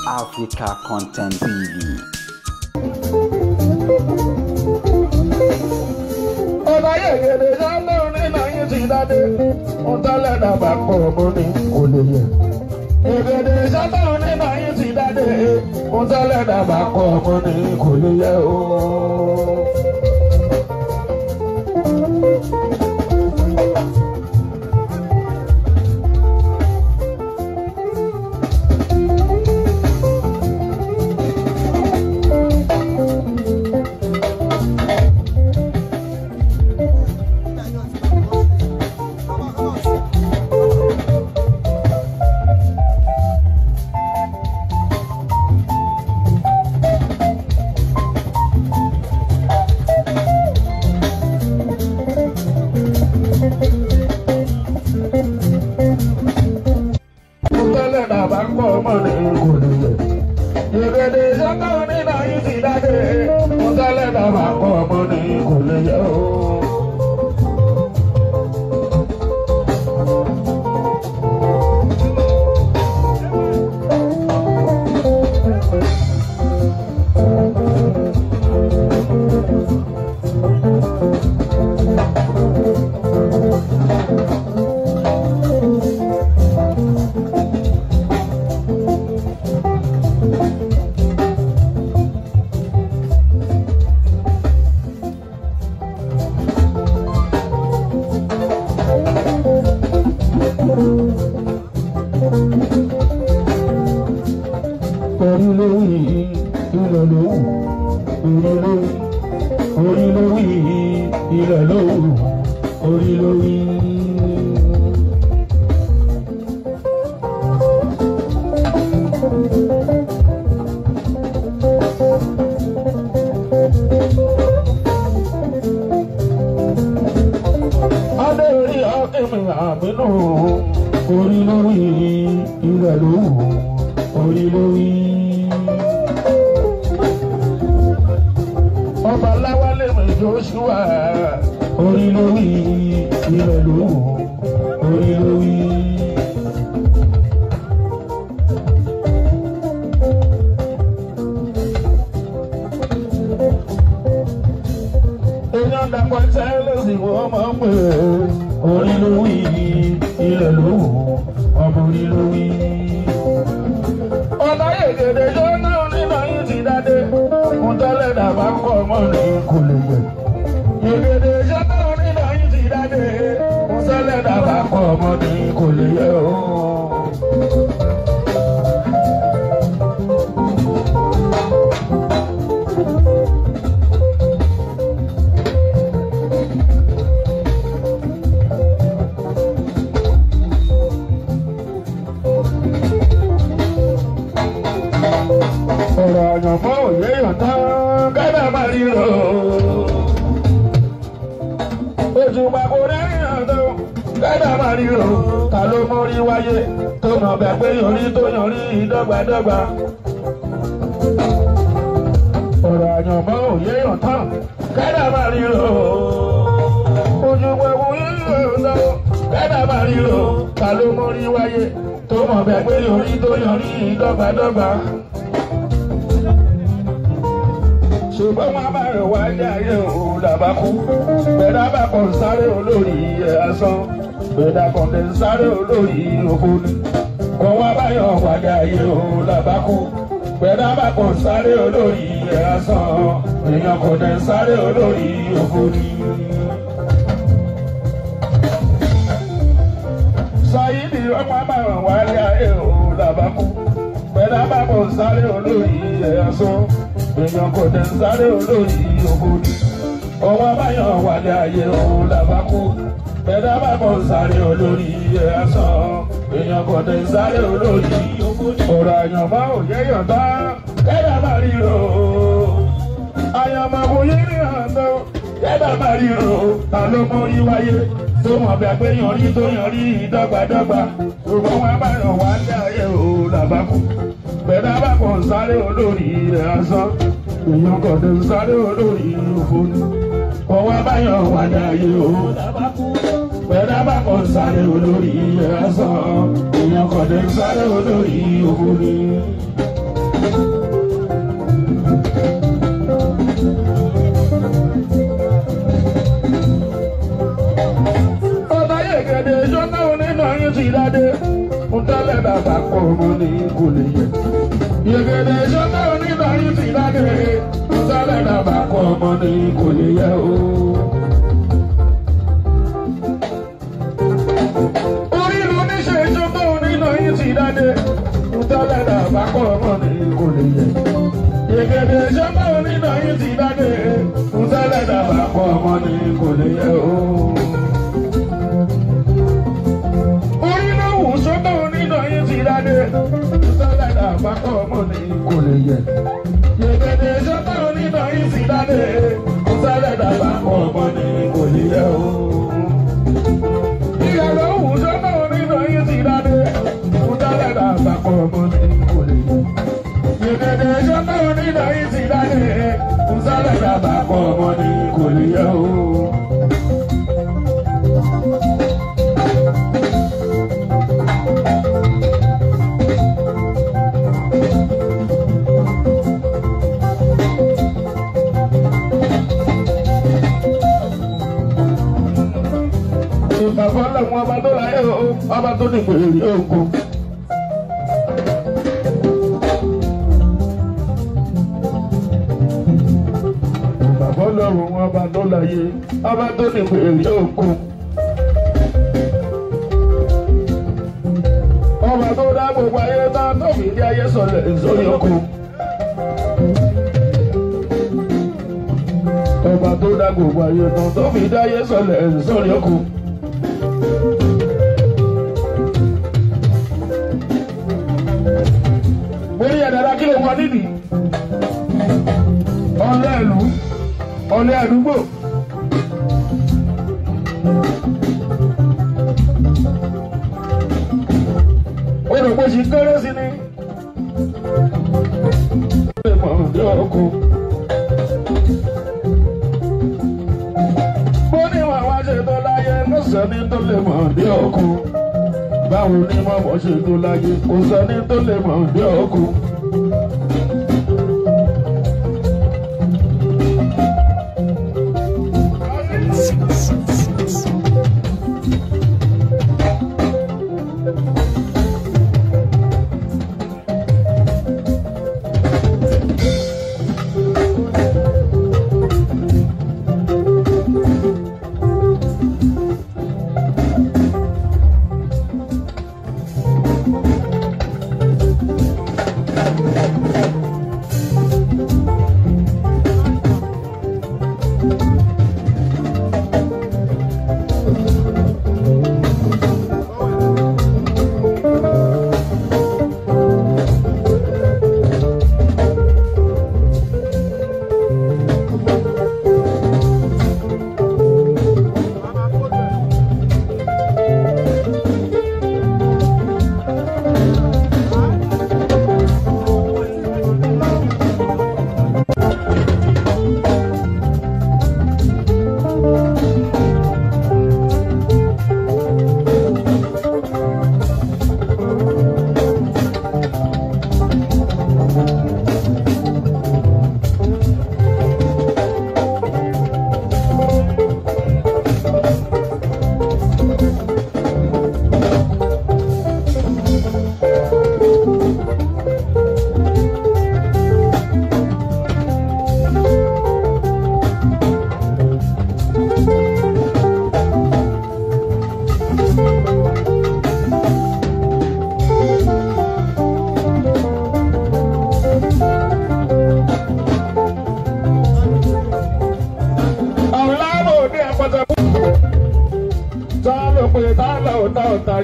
Africa Content TV. Ọba yẹ̀yẹ̀dẹ̀ sálọ́run nínú ayé ti dáadé, ọ̀tálẹ̀ dàgbà pọ̀ ọmọ ní kò lè yẹ. Yẹ̀yẹ̀dẹ̀ sálọ́run nínú ayé ti dáadé, ọ̀tálẹ̀ dàgbà pọ̀ ọmọ ní kò lè yẹ o. Ọ̀tálẹ̀ dàgbà pọ̀ ọmọ ní kò lè yẹ. Yẹ̀yẹ̀dẹ̀ sálọ́run nínú ayé ti dáadé, ọ̀tálẹ̀ dàgbà pọ̀ ọmọ ní kò lè yẹ o. Orí ló wí, ilẹ̀ ló wù. Orí ló wí, orí ló wí, ilẹ̀ ló wù. Orí ló wí. Adé orí ọ̀kẹ́mi àmínú. Orí ló wí, ilẹ̀ ló wù. Orí ló wí. Ọba láwálé mi Joshua. Orí ló wí, ilẹ̀ ló wù. Orí ló wí. Èèyàn dàpọ̀ tẹ́lẹ̀sì wọ́n máa ń pè é. Orí ló wí, ilẹ̀ ló wù. Ọmọ orí ló wí. Ọ̀nà yègèdè yóò náà nínú ayé ti dáadé. Ntọ́lẹ̀ dàbà kọ́ ọmọ ní kò lè yẹ. Yègèdè yóò náà nínú ayé ti dáadé. Ntọ́lẹ̀ dàbà kọ́ ọmọ ní kò lè yẹ o. Ọ̀rọ̀ àyànmọ́ òye yàn tán kẹ́dà máa ríro. Oṣù pàkó rẹ́rìn yàn tán kẹ́dà máa ríro. Ta ló mórí wáyé tó mọ̀ bẹ́ẹ̀ pé yorí tó yorí dọ́gbadọ́gba. Ọ̀rọ̀ àyànmọ́ òye yàn tán kẹ́dà máa ríro. Oṣù pàkó rẹ́rìn yàn tán kẹ́dà máa ríro. Ta ló mórí wáyé tó mọ̀ bẹ́ẹ̀ pé yorí tó yorí dọ́gbadọ́gba. Ṣùgbọ́n wọn bá rẹ̀ wá ní ayé òun làbá kú. Bẹ̀dá bá kàn sáré olórí ẹ̀ asán. Bẹ̀dá kàn lè sáré olórí òfò ni. Wọ́n wá bá yàn wá ní ayé òun làbá kú. Bẹ̀dá bá kàn sáré olórí ẹ̀ asán. Èèyàn kò lè sáré olórí òfò ni. Ṣáyídì ọmọ bá rẹ̀ wá ní ayé òun làbá kú. Bẹ̀dá bá kàn sáré olórí ẹ̀ asán. Èèyàn kò dẹ̀ sáré olórí ògo ni. Ọwọ́ báyọ̀ wà ní ayé òun làbá kú. Bẹ̀dá bá kàn sáré olórí ẹ̀ asán. Èèyàn kò dẹ̀ sáré olórí ògo ni. Ọ̀rọ̀ àyànmọ́ òye yàn tán kẹ́dà má ríro. Àyànmọ́ kò yé ní àná kẹ́dà má ríro. Ta ló mórí wáyé tó mọ̀ bẹ́ẹ̀ pé yanrí tó yanrí dọ́gbadọ́gba. Ṣùgbọ́n wọn báyọ̀ wà ní ayé òun làbá kú. Bẹ̀dá bá kàn sáré olórí ẹ̀ asán. Èèyàn kò dé sáré olórí òfò ni. Ọwọ́ báyọ̀ wà ní ayé òun làbá kú. Bẹ̀dá bá kàn sáré olórí ẹ̀ asán. Èèyàn kò dé sáré olórí òfò ni. dàgbà kọ́ ọmọ ní kò lè yẹ. Yegede sọ́tọ̀ onígbà yìí ti dáde. Tẹ́lẹ̀ dàgbà kọ́ ọmọ ní kò lè yẹ o. Orí ìlú níṣe sọ́tọ̀ onígbà yìí ti dáde. Tẹ́lẹ̀ dàgbà kọ́ ọmọ ní kò lè yẹ. Yegede sọ́tọ̀ onígbà yìí ti dáde. Tẹ́lẹ̀ dàgbà kọ́ ọmọ ní kò lè yẹ o. Sọ́tọ̀ onídọ̀ yín ti dáde, sọ́lẹ̀ dàgbà kọ́ ọmọ ní kò lè yẹ. Yegede sọ́tọ̀ onídọ̀ yín ti dáde, sọ́lẹ̀ dàgbà kọ́ ọmọ ní kò lè yẹ o. Ìyàlọ́ wù sọ́tọ̀ onídọ̀ yín ti dáde, sọ́lẹ̀ dàgbà kọ́ ọmọ ní kò lè yẹ. Yegede sọ́tọ̀ onídọ̀ yín ti dáde, sọ́lẹ̀ dàgbà kọ́ ọmọ ní kò lè yẹ o. Ìfàfọ́lọ́mù ọba tó láyé o, ọba tó ní ìpèrè ogun. Ìfàfọ́lọ́mù ọba tó láyé, ọba tó ní ìpèrè ogun. Ọba tó dá gbogbo ayé tá tó fi dé ayé sọlẹ̀ sórí oko. Ọba tó dá gbogbo ayé tán tó fi dé ayé sọlẹ̀ sórí oko. Orí ẹ̀dàdà kí ló wọ nídìí? Ọlẹ́ ìlú, ọlẹ́ àdúgbò. Ó rò pé ṣì kéré sí ni. Bó ní wàá ṣe tó láyé, kò sẹ́ni tó lè mọ̀ dé òkun. Báwo ni mọ̀mọ́ ṣe tó láyé, kò sẹ́ni tó lè mọ̀ dé òkun.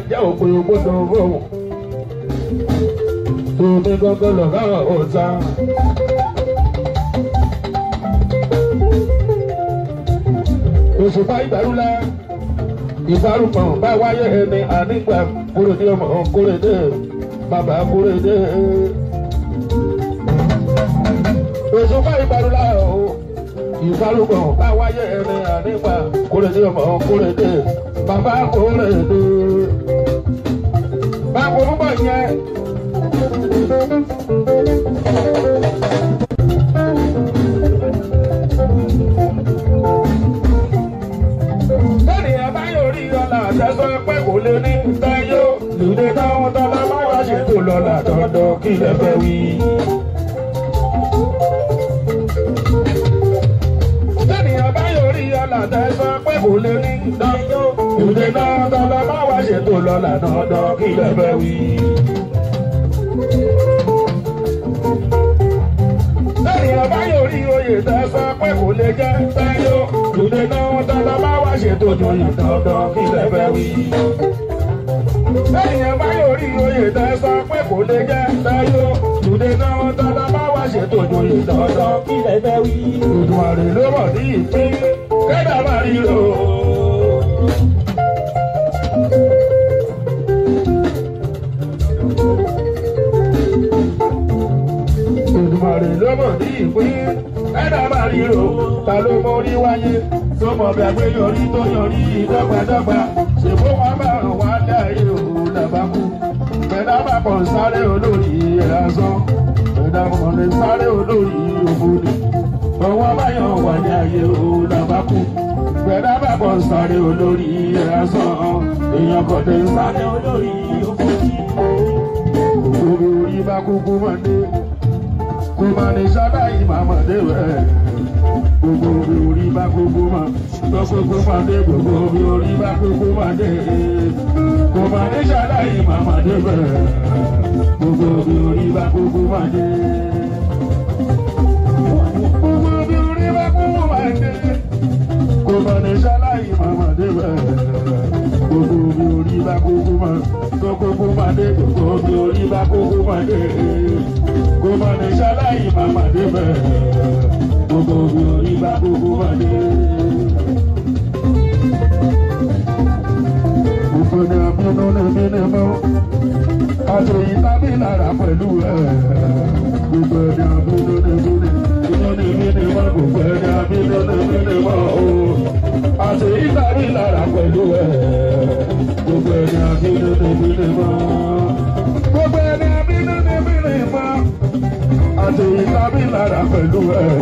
Jẹ́ òpin ògbódò owó tòmí gángan lọ́gá ọ̀tá. Òṣùpá ìgbàrúlá ìgbàrúpọ̀n bá wáyé ẹni ànígbà kúrèdé ọmọ kúrèdé bàbá kúrèdé. Òṣùpá ìgbàrúlá ìgbàrúpọ̀n bá wáyé ẹni ànígbà kúrèdé ọmọ kúrèdé bàbá kúrèdé. Báwo ló bọ̀ yẹn? Bẹ́ẹ̀ni ẹ bá yóò rí ọ̀la àtẹ́sọ́ pé kò lè ní tẹ́yọ́ lùdí táwọn tọ́lá bá wá lọ́la dandan kí lẹ fẹ́ wí. Tẹ́nìyàn bá yọrí ọ̀là tẹ̀sán pé kò lè ní dandan. Ìdè náà tọ́lọ́ bá wá ṣètò lọ́la dandan kí lẹ fẹ́ wí. Tẹ́nìyàn bá yọrí oyè tẹ̀sán pé kò lè jẹ́ táyọ̀. Ìdè náà tọ́lọ́ bá wá ṣètò joyè dandan kí lẹ fẹ́ wí. Tẹ́nìyàn bá yọrí oyè tẹ̀sán pé kò lè jẹ́ táyọ̀. Ìdè náà tọ́lọ́ bá wá ṣètò joyè dandan kí lẹ fẹ́ wí. Olódùmarè ló mọ̀ ní ìpín kẹ́dà máa rí o. Olódùmarè ló mọ̀ ní ìpín kẹ́dà máa rí o. Ta ló mórí wáyé tó mọ̀ bí agbé yọrí tó yọrí dọ́gbadọ́gba? Ṣèbó wọn bá rùn wá láàyè òun làbá kú. Bẹ̀dá bá pọ̀ sáré olórí ẹ̀ asán. Bẹ̀dá mọ̀ ní sáré olórí òfò ni. Ọwọ́ báyọ̀ wà ní ayé òun làbá kú. Bẹ̀dá bá pọ̀ sáré olórí ẹ̀ asán. Èèyàn kò dé sáré olórí òfò ni. Gbogbo orí bá kúkú mọ̀ dé. Kò má ní sábà yìí máa mọ̀ dé rẹ̀. Gbogbo orí bá kúkú mọ̀. Lọ́kókó máa dé. Gbogbo orí bá kúkú máa dé. Kò má ní sábà yìí máa mọ̀ dé rẹ̀. Gbogbo orí bá kúkú máa dé. Gbogbo orí bá kúkú máa dé. Kò má ní sábà yìí máa mọ̀ dé rẹ̀. Gbogbo orí bá kúkú máa. Lọ́kókó máa dé. Gbogbo orí bá kúkú máa dé. Kò má ní sábà yìí máa mọ̀ dé rẹ̀. Gbogbo orí bá kúkú máa dé. Gbogbo ní abínú ní mí mọ́. Àtòyí tábí lára pẹ̀lú ẹ̀. Gbogbo ní abínú ní mí ní mọ́. Gbogbo ní abínú ní mí ní mọ́ o. Àtòyí tábí lára pẹ̀lú ẹ̀. Gbogbo ní abínú ní mí ní mọ́. Gbogbo ní abínú ní mí ní mọ́. Àtòyí tábí lára pẹ̀lú ẹ̀.